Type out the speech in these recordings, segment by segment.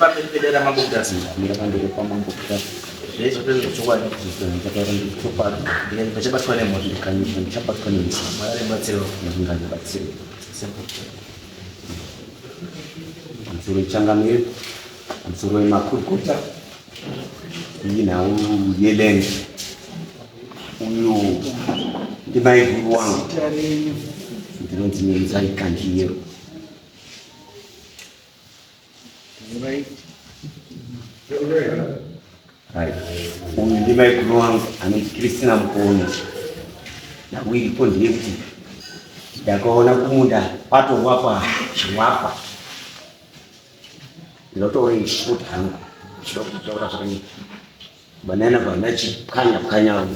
pamberi pedera mambo Mutasa. Ndamira pamberi pamambo Mutasa. Zvaizvotozvo zvechokwadi. Ndataura chokwadi. Ndikati ndichabatwa nemhosva. Ndikanyika ndichabatwa nemhosva. Mwari ndibatsirewo. Mwari ndibatsirewo. Pamusoro changamire, pamusoro wemakurukota, iyi nhau yeland. Uyu ndimaiguru wangu. Ndinonzi Nenzai Kandiyero. Uyu ndimaiguru wangu anonzi Christina Mukono. Nhau iripo ndeyekuti ndakaona kumunda patowakwa chiwakwa ndinotaura ishoti hangu ndichida kutaura zvakanyanya banana bandachipwanya pwanya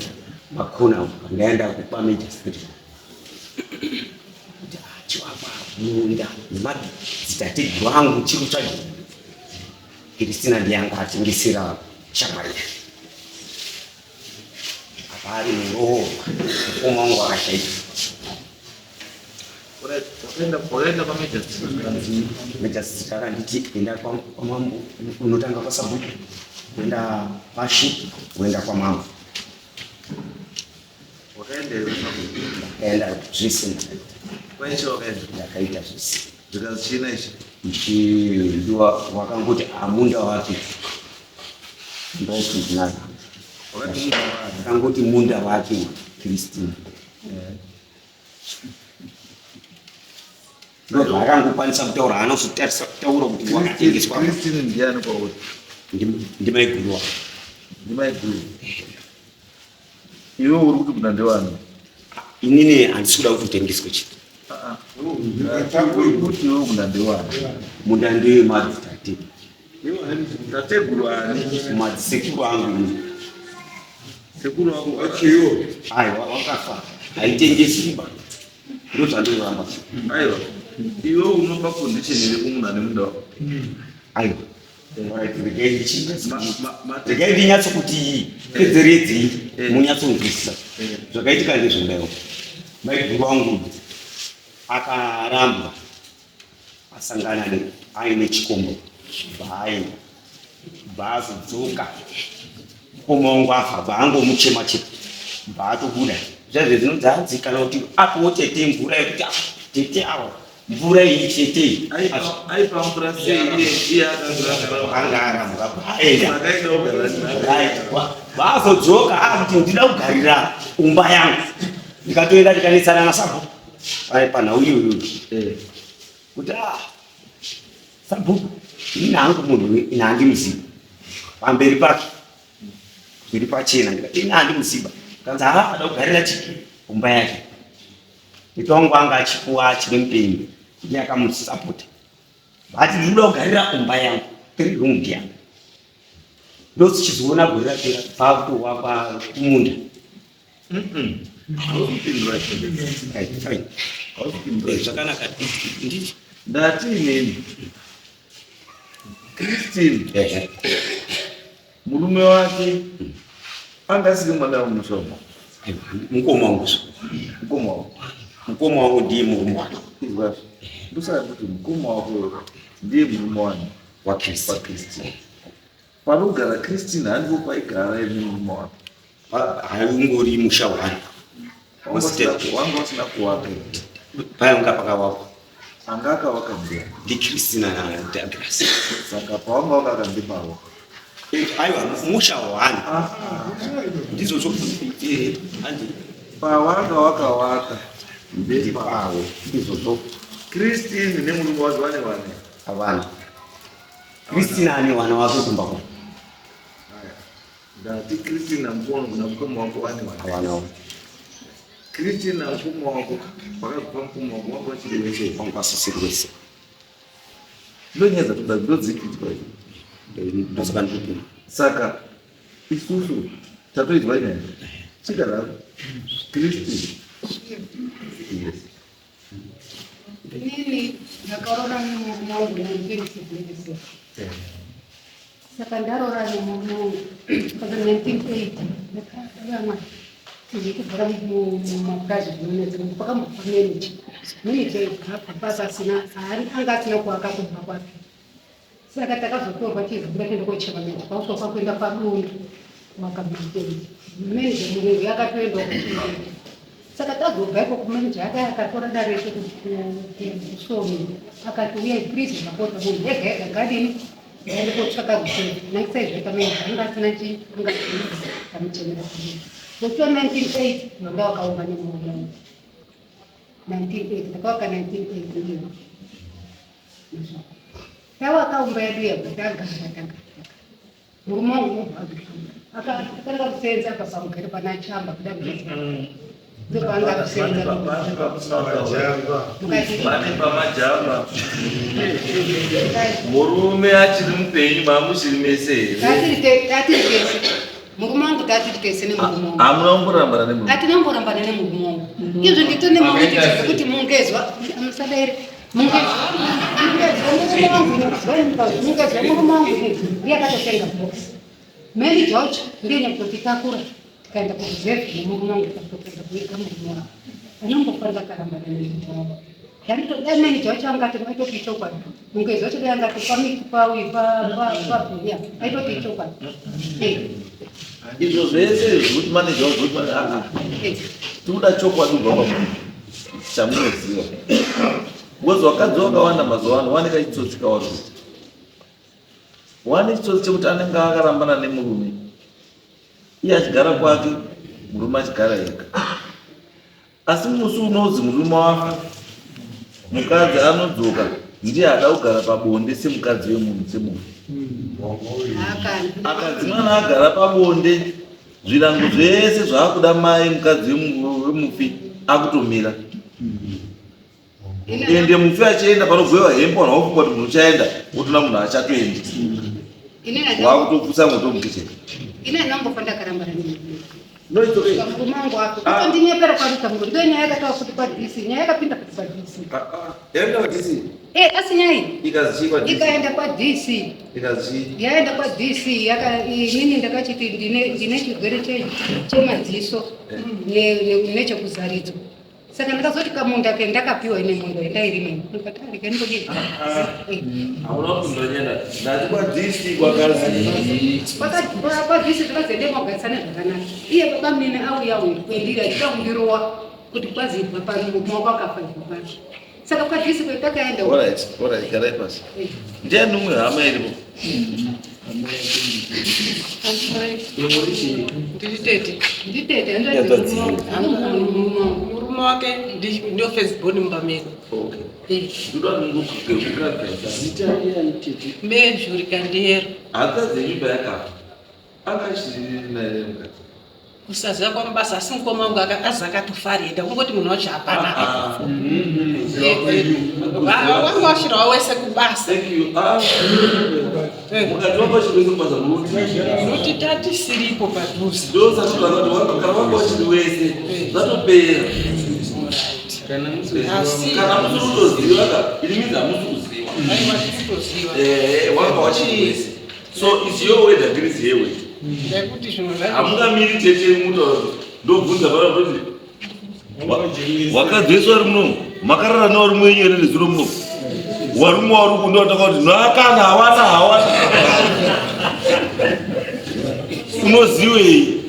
makona pandaenda kupameja street kuti ah, chiwakwa munda nemadzitateguru angu chiri kutsvaga Kristina ndiye anga atengesera shamwari yake apa ari muroorwa mukoma wangu akashaika Major akanditi enda kwamambo unotanga kwasabhuku kuenda pashi woenda kwamambo Ndakaenda zvese ndakaita zvese. Zvikanzi chii naichi? Ichi ndiwa wakangoti amunda wake. Ndaiti naye. Akangoti munda wake Christine. Ndozvaakangokwanisa kutaura haana kuzotarisa kutaura kuti wakatengeswa. Christine ndiani kwauri? Ndimaiguru wako. Ndimaiguru. Iwe uri kuti kuna ndewani? Inini handisi kuda kuti utengeswe chete. Ah, ah. Uri kuti iwe kuna ndewani? Munda ndiye madzitate. Tateguru ani? Madzisekuru angu inini. Sekuru wako achiyo. Aiwa wakafa. Haitengeswi ba. Ndozvandinoramba. Aiwa. Iwe unopa condition here kumunhu ane munda wako? Aiwa. Regai ndinyatso kuti pedzeredzei eh. munyatsonzwisisa eh. zvakaitika ndezvekudaiwo maiguru wangu akarambwa asangana aine chikombo bvaaenda bvaazodzoka mukoma wangu afa bvaangomuchema chete bvaatobuda zvaizve dzinonzi hanzi kana kuti apowo tete mvura yekuti ah, tete awa mvura iyi chete iyi aipa mvura sei iye anga arambwa aenda vaazodzoka akuti ndida kugarira umba yangu ndikatoenda ndikanetsana nasabhuku panhau iyoyo eh. kuti ah sabhuku ini hangu munhu ini handimuzivi pamberi pake zviri pachena ndikati ini handimuziva kanzi haa ada kugarira chii umba yake Mitongo anga achipuwa achiri mupenyu ndiye akamusapota but ndinoda kugarira kumba yangu three room ndiyangu ndochizoona gore rapera pakutovakwa kumunda zvakanaka ndati inini Christine murume wake anga asiri mwana wemushonga mukoma wangu mukoma wako mukoma wangu ndiye murume wake ndosaka kuti mukoma wako ndiye murume wani waChristine panogara Christine handipo paigara murume wake haungori musha wani wanga usina kuwaka payanga pakawakwa anga akawaka ndiani ndiChristina naDouglas saka pawanga wakaka ndipawo eh, aiwa musha wani ah. ndizvozvo eh, andi pawanga wakawaka ndipawo ndizvozvo Christine nemurume wake vane vane havana Christine ane wana wake kumba kwa Ndati Christine namukoma namukoma wako vane vana. Havana. Christine namukoma wako vakakupa mukoma wako wanga vachiri wese. Vanga vasisiri wese. Ndonyaya dzatoda ndodziitwa idzi. Ndosaka ndikupinda. Saka isusu tatoitwa nyaya. Chigara Christine. Yes. Inini ndakaroora nemurume wangu 1977. Saka ndaroora nemurume wangu kubva 1980 ndakavamwa kubvira mumapurazi zvinonetsa nekuti pakambobva manager. Manager basa asina anga asina kuaka kumba kwake. Saka takazotorwa tichizobuda toenda kochema manje kwauswa kwakuenda padundu wakamanager murungu yakatoenda kuchengeta. Saka tazobva ikoko manager akaya akatora dare recho kusomi akati uyai please ndapota munhu ega ega ngadini ngaende kotsvaka ruzivo. Naisai zvaita manager anga asina chii anga asina kamuchemera musi wa 1980 wanga wakaoma nemurume wangu. 1980 ndakawaka 1980 ndiyo Tawakaumba yedu yabva tagara tagara. Murume wangu ubva akatanga kusenza apa pamugere pana chamba kuda ndopaanga kusenza pane pamajamba murume achiri mupenyu mamuchiri mese here tatiri tese murume wangu tatiri tese nemurume wangu hamuna kumborambana nemurume hatina kumborambana nemurume wangu izvo nditone mamwe kuti mungezwa musadaire Mungezwa murume wangu ndiye akatotenga box. Mary George ndiye nyakutotitakura tikaenda kureserve nemurume wangu takatoenda kuiga murume wangu. Anombofanira karamba nemurume wangu. Dai Mary George angati aitoti chokwadi. Mungezi wacho dai angati pamiti pauyi pabhuya aitoti chokwadi. Izvo zvese zvekuti manager wazoti tikuda chokwadi kubva kwamuri. Chamunoziva. Because vakadzi vakawanda mazuva ano wane kachitsotsi kavari kuita. Wane chitsotsi chekuti anenge akarambana nemurume. Iye achigara kwake, murume achigara ega. Asi musi unozi murume wafa, mukadzi anodzoka ndiye ada kugara pabonde semukadzi wemunhu semufi. Akadzi mwana agara pabonde Zvirango zvese zvaakuda mai mukadzi wemufi akutomira. Ende mufi achienda panogwewa hembe vanhu vakufunga kuti munhu uchaenda wotoona munhu achatoendi. Wakutoputsa moto mukicheni. Ini handinambofa ndakarambana nemurume. No, it's okay. Murume wangu wako. Ah. Kutondinyepera kwaruta murume. Ndiyo nyaya yakataura kuti kwaDC. Nyaya yakapinda kuti kwaDC. Ah, ah. Yaenda kwaDC? Eh, asi nyaya iyi. Ikazi kwaDC. Ikaenda kwaDC. Ikazi. Yaenda kwaDC yaka inini ndakachiti ndine ndine chirwere che chemadziso eh. ne ne nechekuzaridzwa. Saka ndakazoti kamunda ke ndakapiwa ine munda ndairima ini. Ndikati ah, rega ndingodii. Ah, hauna kupindura nyaya ndati kwaDC kwakazi. Kwaka kwaDC zvakazoenda kwagarisana zvakanaka. Iye baba mine auya uyu kwendiri achida kundirowa kuti kwazibva pano murume wako akafa ibva pano. Saka kwaDC kwetakaenda. Alright, alright, garai pasi. Ndiani umwe hama iripo? Ndiri tete. Nditete Murume wake ndio first born mumba medu. Okay. Ndoda kungokugeuka Zita riani tete? Mejuri Kandiyero. Hanzvadzi yenyu payakafa anga achiri naye mukadzi. Kusaziva kwamabasa asi mukoma wangu azi akatofarira kungoti munhu wacho hapana. Ah, Wanga washirawo wese kubasa. Thank you. Ah, mukadzi wako achiri wese kubasa muruti. Kuti tatisiripo padhuze. Ndosaka kuti kana wanga wachiri wese zvatopera. Asi Kana musiri kutoziva ka, it means hamusi kuziva. Aiwa tiri kutoziva. Eh, wanga wachiri wese. So it's your word against her word. Nekuti zvinhu zvacho Hamungamiri tete mutaura ndobvunza pana kuti wakadzi wese vari munomu makarara nevarume wenyu here nezuro munomu warume wari uku ndowataka kuti nakana hawana hawana unoziwei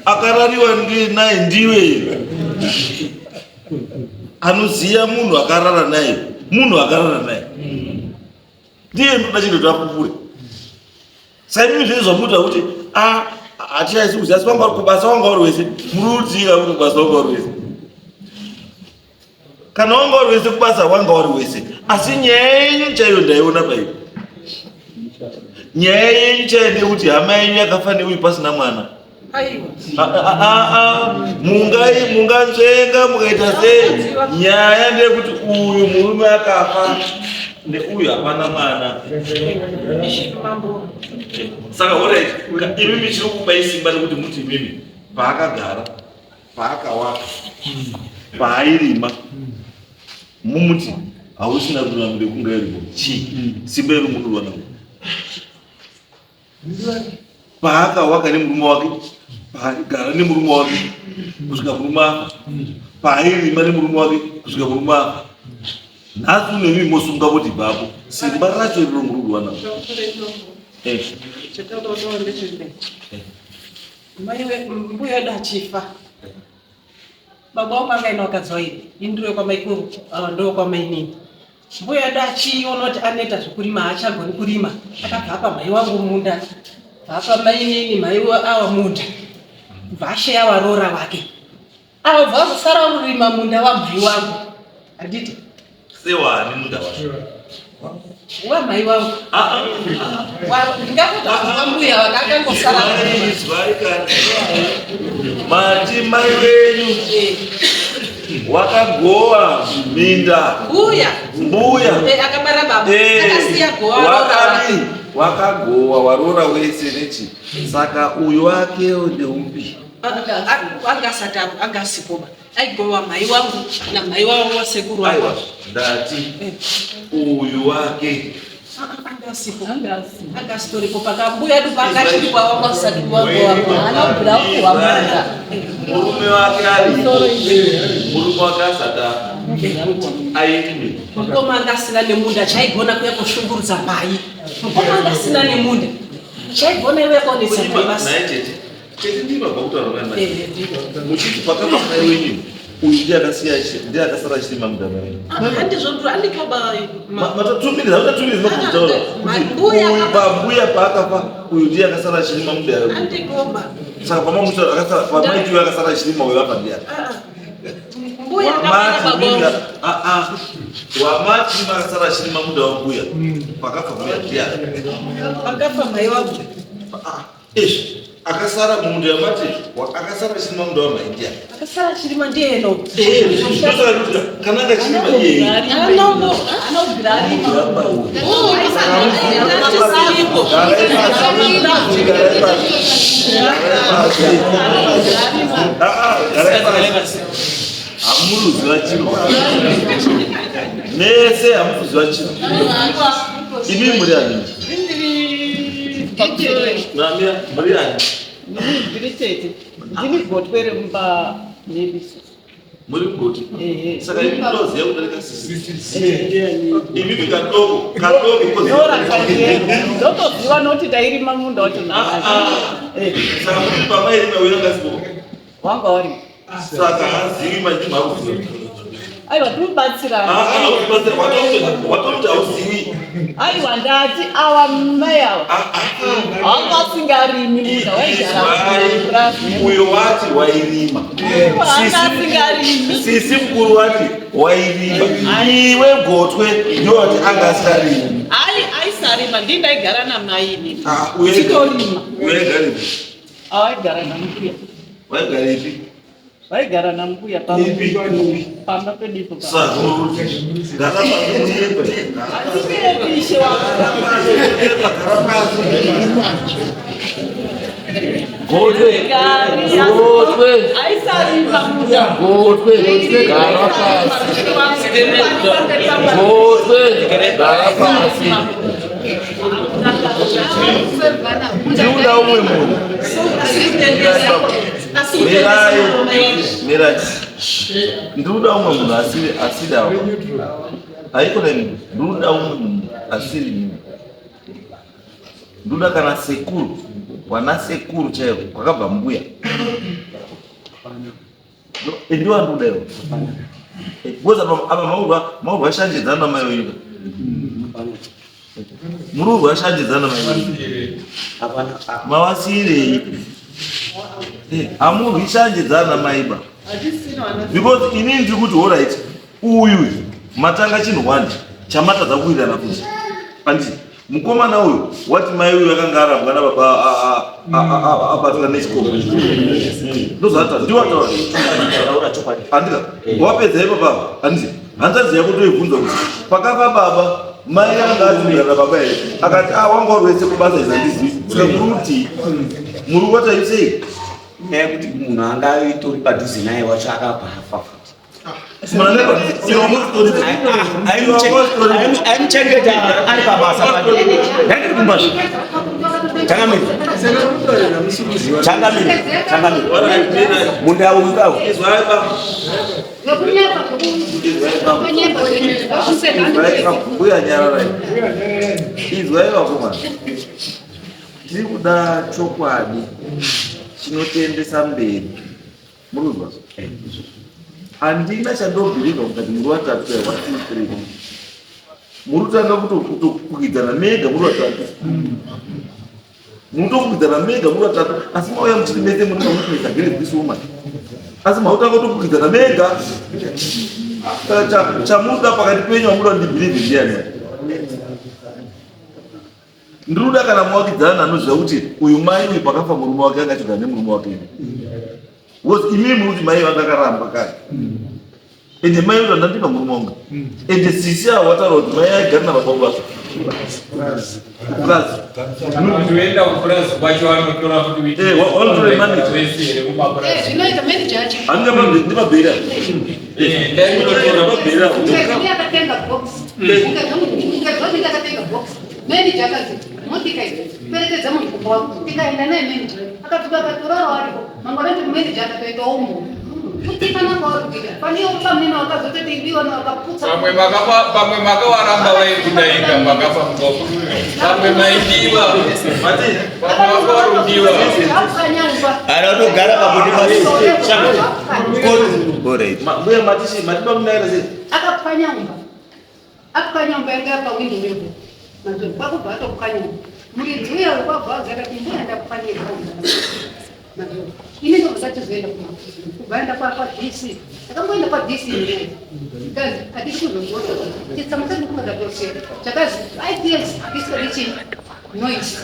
akarariwa naye ndiwe anoziya munhu akarara naye munhu akarara naye ndiye ndoda chinhu kuti apupure saimimi zvese zvamuita kuti a hatichaisi kuziva asi vanga vari kubasa wanga uri wese muri kutika kuti kubasa wanga uri wese kana wanga uri wese kubasa wanga uri wese asi nyaya yenyu chaiyo ndaiona paipo nyaya yenyu chaiyo ndeyekuti hama yenyu yakafa neuyu pasina mwana aiwa mungai munganzvenga mukaita sei nyaya ndeyekuti uyu murume akafa neuyu hapana mwana mambo saka alright imimi chiri kupai simba rekuti muti imimi paakagara paakawaka paairima mumuti hausina ruramo rekunga iripo chii simba iri munurwa navo paakawaka nemurume wake paaigara nemurume wake kusvika murume afa paairima nemurume wake kusvika murume afa. Nhasi unemi mosunga kuti babo simba racho riro muri kuwana. Eh. Mai mbuya wedu achifa. Baba wangu anga aine vakadzi vairi, ini ndiri wekwamaikuru, ava ndowekwamainini. Mbuya wedu achiona kuti aneta zvekurima haachagoni kurima, akabva apa mhai wangu munda, bva apa mainini mhai awa munda, bva asheya varoora vake. Ava bva vazosara kurima munda wamhai wangu, handiti? Sewani munda wacho? Wamhai wangu. Ah, ah, ah. Ndingatoti wambuya vakakangosara. Izwai kani. Mati mai wenyu wakagowa minda. Mbuya. Mbuya. Eh, akabara baba. Eh, Akasiya gowa roora wakadi wake. wakagowa waroora wese nechi. Saka uyu wake ndeupi? Anga asati anga asipoba. Aigowa mhai wangu namhai wavo wasekuru wangu. Aiwa, ndati uyu wake Anga asipo. Anga asitoripo pakambuya tu pakachiri kwawa kwasati wangu Anobvira kuwa munda. Murume wake aripo, murume wake asati afa airime. Mukoma anga asina nemunda chaigona kuya kushungurudza mai. Mukoma anga asina nemunda chaigona iwe kuonesa mai basi. Naye tete, tete ndii mabva kutaura naye Eh, ndiko. muchiti pakafa mai wenyu uyu ndiye akasiya ndiye akasara achirima munda mai. Handizvo ndiro andiko ba Matotumiriza, matotumiriza makutaura kuti Mbuya uyu pambuya paakafa uyu ndiye akasara achirima munda yavo. Andiko ba. Saka pamamuta akasara pamaiti uyu akasara achirima uyu afa ndiye. Mbuya akabara Wamati baba. minga ah ah wamati makasara achirima munda wambuya pakafa mbuya ndiye. Pakafa mai wangu. Ah, ish akasara munda yamati akasara achirima munda wamai ndiye. Akasara achirima ndiye eno. Eh, ndosaka ndikuti kana anga achirima iyeye. Anombo. Anobvira arima. Oh, asiripo. Hamuruziva chiro mese, hamukuziva chiro. Imi muri ani? Namia muri ani? Ndiri tete. Ndini gotwe remumba medu. Muri mugoti? Ehe. Saka imi munoziva kudarika sisi imimi kadoko kadoko? Dora kandiyero. Ndotoziva noti tairima munda wacho naye. Saka muri pamairima uyo angasipo? Wanga wari. Saka hazivi makuziva? Aiwa, tinobatsirana. Watomuti hauzivi. Aiwa, ndati awa mai awa. Wanga asingarimi munda, waigara Izwai, uyo wati wairima. Wanga asingarimi. Sisi mukuru wati wairima, iwe gotwe ndiwo wati anga asikarimi. Ai, aisarima, ndini ndaigara namai inini. Titorima. Waigaripi? Awaigara nambuya. Waigaripi? Vaigara nambuya Ipi? pamba pedipo. Saka gara pasi. Handisirepishe wangu. Gara pasi. Gotwe. Gotwe. Aisarima munda. Gotwe, gara pasi. Gotwe, gara pasi. Ndiuda umwe munhu. Mirai, mirai. Ndinoda umwe munhu asiri ava. Haikona imi. Ndinoda umwe munhu asiri mimi. Ndinoda kana sekuru, wana sekuru chaivo kwakabva mbuya. Ndiwo andinoda iwo. Because apa maurwa shanje dzana mai wenyu. Muri urwa shanje dzana mai wenyu. Mawasirei? Hamurwi shanje dzana maiba. Because inini ndiri kuti alright, uyu matanga chinhu one chamatadza kuwirirana futi. Anditi mukomana uyu wati mai uyu akanga arambwa nababa abatwa nechikoro. Ndozvataura, ndiwataura. Andika wapedza ipapa, anditi hanzvadzi yako toibvunza kuti pakafa baba mai anga achigara nababa here, akati a wanga uri wese kubasa izandizivi. Saka muri kuti muri what are you saying? Nyaya yekuti munhu anga aitori padhuze naye wacho akabva afa futi. Aimuchengeta ari pabasa. Ndandiri kumbazvo. Changamire, changamire, changamire, munda uyu kawo. Mbuya nyararai. Izwai vakomana. Tiri kuda chokwadi chinotiendesa mberi. Muri kuzwa? Handina chandobhilivha kungati muri vatatu 1 2 3. Muri kutanga kutokwikwidzana mega muri vatatu. Munotokwikwidzana mega muri vatatu asi mauya muchiti mese muri mawitness against this woman. Asi mautanga kutokwikidzana mega. Chamuda pakati penyu amuda ndibhilivhe ndiyani? Ndinoda kana muvakidzana anoziva kuti uyu mai uyu pakafa murume wake anga achigara nemurume wake. Because imimi muri kuti mai vanga akaramba kare. Ende mai uyu ndandipa murume wangu. Ende sisi avo vataura kuti mai aigara nababa vacho. Kupurazi. Unoenda kupurazi kwacho vanotora futi Eh, vanotora manager. Vese here kumapurazi. Eh, zvinoita manager acho. Handinga ndimabhera. Eh, ndai Ndimabhera. Akatenga box. Ukazwa akatenga box. Manager akazi motika iyi perekedza munhu kumba wako. Tikaenda naye manager. Akadzoka akatorara ariko. Mangwana ndi manager akatoita umo. Kutikana kwauri kuita. Pane pamwe wakazototi ibiwa wakaputsa. Pamwe makafa pamwe makawaramba vaikudaika makafa mukoma. Pamwe maidiwa. Mati. Pamwe wakarudiwa. Ara unogara pakuti pasi. Alright. Mbuya matishi matipa munaira sei? Akapwanya umba. Apwanya umba yanga pawindo level. Mazvo kwakubva atopwanya umba. Muridzi uya kwabva azi akati mbuya ndapwanyirwa umba. Mazvo. Ini ndobva ndatozoenda kumapurisa. Kubva enda kwa kwa DC. Ndakamboenda kwa DC ini. Because hatisi kuzozviona. Chitsama chedu kunoda kutosera. Chakazi IPS hatisi noise.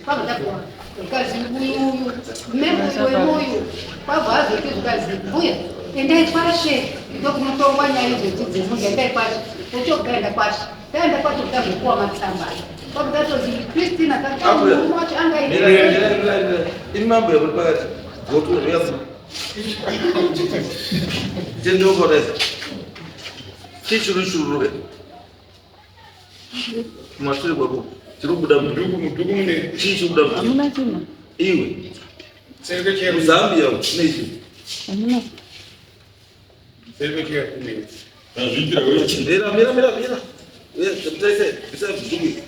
Kwabva ndapuwa. Zvikanzi uyu membuzi wemoyo kwabva azoti zvikanzi mbuya endai kwashe ndokunotongwa nyaya idzodzi dzemunda endai kwashe tochogaenda kwashe taenda kwashe kutazopuwa matsamba kwabva tatozi Christina katamurume wacho anga Mira, mira, mira, mira. Imi mambo yamuri pakati. Goto riya. Tendoko rese. Chichuru churu. Kumashure kwako. Chiri kubuda Muduku muduku mune Chii chiri kubuda muduku? Hamuna chino. Iwe. serve chero. Muzambia uku chine ichi. Hamuna. Serve chero kune. Mira, mira, mira, mira. Uya, taise, bisa mduku.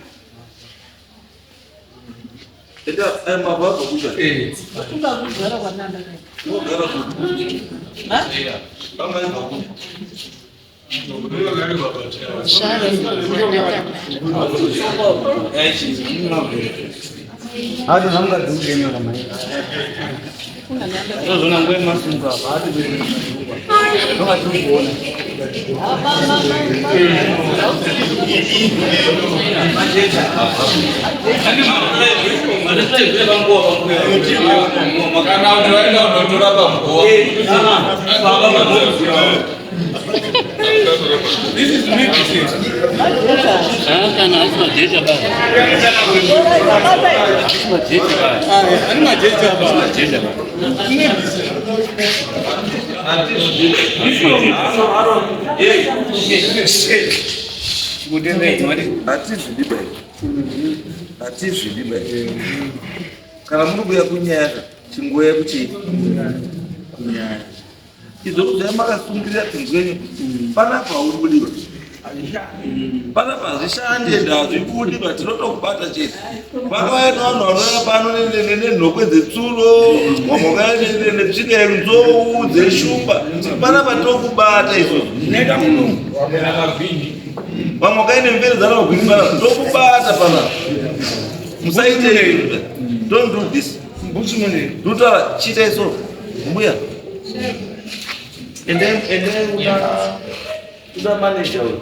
Enda, aya mababa kuja. Eh. Kungakugara kwananda kai. Unogara kupi? Pamba ibva kupi? Hati zvangadzi mai. Zvozvona nguva yemasunga apa hati zvonga tiri kuona. Kana kuti vaenda kunotora pamukowa. This is medicine. Kana asi majecha baba. Asi majecha baba. Ani majecha baba. Majecha baba. Hatizvidi bai. Hatizvidi bai. Kana muri kuuya kunyaya chinguva yekuchii? Kunyaya. Izvo kudai makasungirira tinzwenyu panapa hauri panapa hazvishandi ende hazvibudi ba tinotokubata chete. Vakauya nevanhu vanouya pano nenhokwe dzetsuro, vamwe vakauya netsvina yenzou dzeshumba. Panapa tokubata izvozvo. Vamwe namabhini. Vamwe vakauya nemvere dzana magwini panapa tokubata panapa. Musaite don't do this. Ndinotaura chiitai so mbuya. Endai endai kuda kuda manager uyu.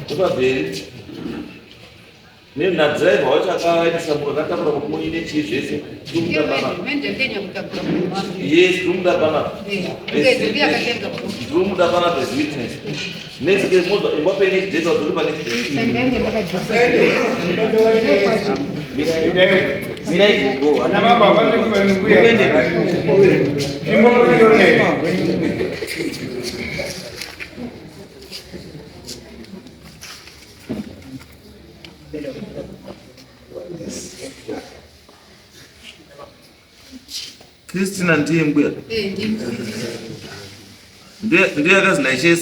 Kuda bheri. Nenadriver wacho akaendesa akatakura muine chii zvese. Ndinomuda panapa. Manager Kenya kutakura munhu wangu. Yes, ndinomuda panapa. Ndiye akatenga box. Ndinomuda panapa as witness. Next case mozwa imba pe next date wadzoke pa next date. Ndenge ndakadzosa. Mirai go. Ana baba vanenge vari mbuya. Christina ndiye mbuya. Eh, ndiye. Ndiye yakazi ndaishe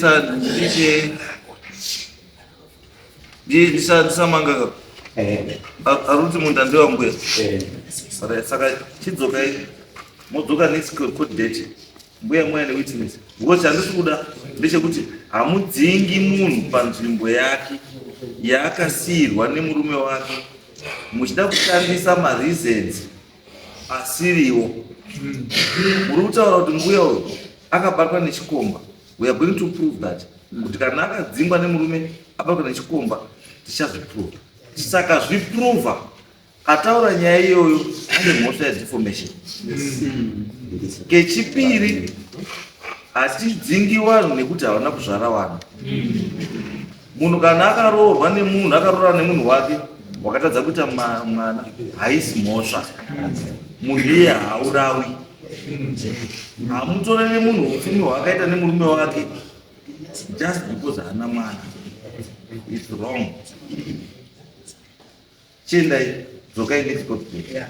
ndishe ndisamanga ka eh. Aruti munda ndewambuya eh. Saka chidzokai modzoka next court date mbuya mouya newitness because chandisi kuda ndechekuti hamudzingi munhu panzvimbo yake yaakasiirwa nemurume wake muchida kushandisa mareasons asiriwo. Muri kutaura kuti mbuya uyu akabatwa nechikomba. We are going to prove that kuti kana akadzingwa nemurume abatwa nechikomba tichazviprova. Saka zviprova ataura nyaya iyoyo ane mhosva yedeformation. Kechipiri, hatidzingi vanhu nekuti havana kuzvara vana. Munhu kana akaroorwa nemunhu, akaroora nemunhu wake wakatadza kuita mwana, haisi mhosva. Munhu iye haaurawi. Hamutorere munhu upfumi hwaakaita nemurume wake just because haana mwana. It's wrong. Chiendai, dzokai next court date.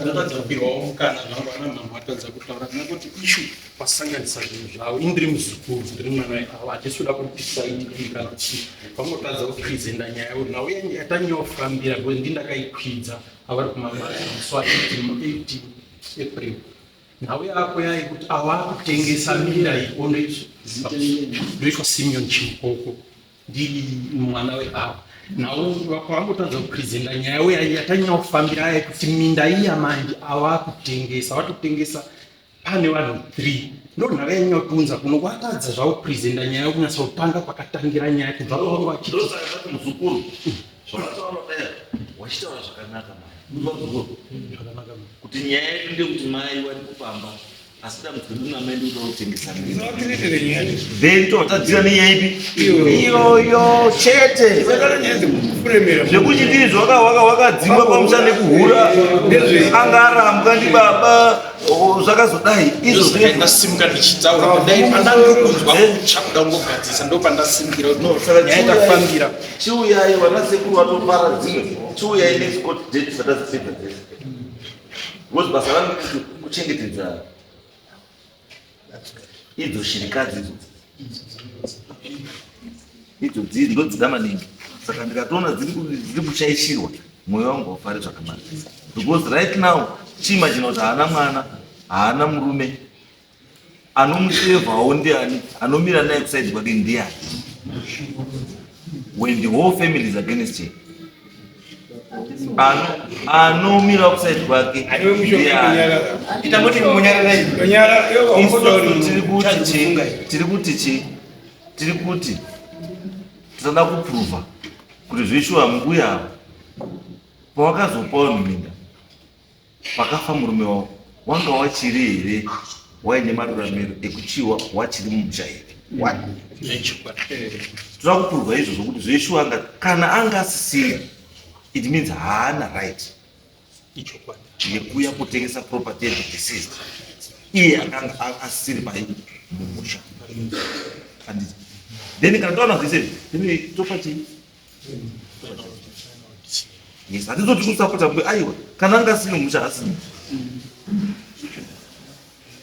Ndakadzapirwawo mukana zvangu ana mambo atadza kutaura nekuti ishu vasanganisa zvinhu zvavo. Ini ndiri muzukuru, ndiri mwana avo, hatisi kuda kudecide ini kana chii. Vangotadza kupresenta nyaya yavo. Nhau yatanyofambira because ndini ndakaikwidza avari kumabasa musi wa 18 April. Nhau yako yayekuti awakutengesa minda iyi ndoitwa Simeon Chimukoko. Ndiri mwana weava nhau vangotadza kupresenta nyaya uya yatanyanya kufambira aya kuti minda iya manje ava kutengesa vatotengesa pane vanhu 3 ndo nhava yanyanya kutiunza kuno kwatadza zvavo kupresenta nyaya yokunyatsa kutanga kwakatangira nyaya kubva pavanga vachiti muzukuru zvavataura dai wachitaura zvakanaka mai kuti nyaya yedu ndekuti mai vari kupamba Asi dambudziko ndina mai ndikuda kutengesa minda. Then totadzira nenyaya ipi? Iyoyo chete. Zvekuti ndizvo wakadzingwa pamusha nekuhura anga arambwa ndibaba zvakazodai izvo zvakandasimuka ndichitaura kudai pandandokunzwa kutsva kuda kungogadzisa ndopandasimukira nyaya tafambira. Chiuyai vana sekuru vatopara dzimwe. Chiuyai next court date dzatadzipedza dzese. Because basa rangu kuchengetedza idzo shirikadzi idzo idzo dziri ndodzida maningi saka ndikatoona dziri kushaishirwa mwoyo wangu haufari zvakanaka because right now chiimagina kuti haana mwana haana murume Anomusevhawo ndiani? Anomira naye kuside kwake ndiani? When the whole family is against him. Ano anomira kuside kwake ndiani? Tiri kuti chi? Tiri kuti chi? Tiri kuti tisada kuprova kuti zveshuwa mbuya ava pawakazopa vanhu minda Pakafa murume wavo wanga wachiri here waine maruramiro ekuchiwa wachiri mumusha here? One. Toda kupurwa izvozvo kuti zveshuwa anga kana anga asisiri it means haana right yekuya kutengesa property yethe deceased iye akanga asisiri pai mumusha. Handiti. Then kana taona zvese izvi then topa chii? Yes, hatizoti kusapota mbuya aiwa kana anga asiri musha asina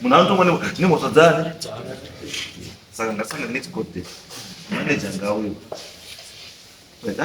munhu anotongwa nemhosva dzaani saka ngasanga next court day manager ngauye. Right,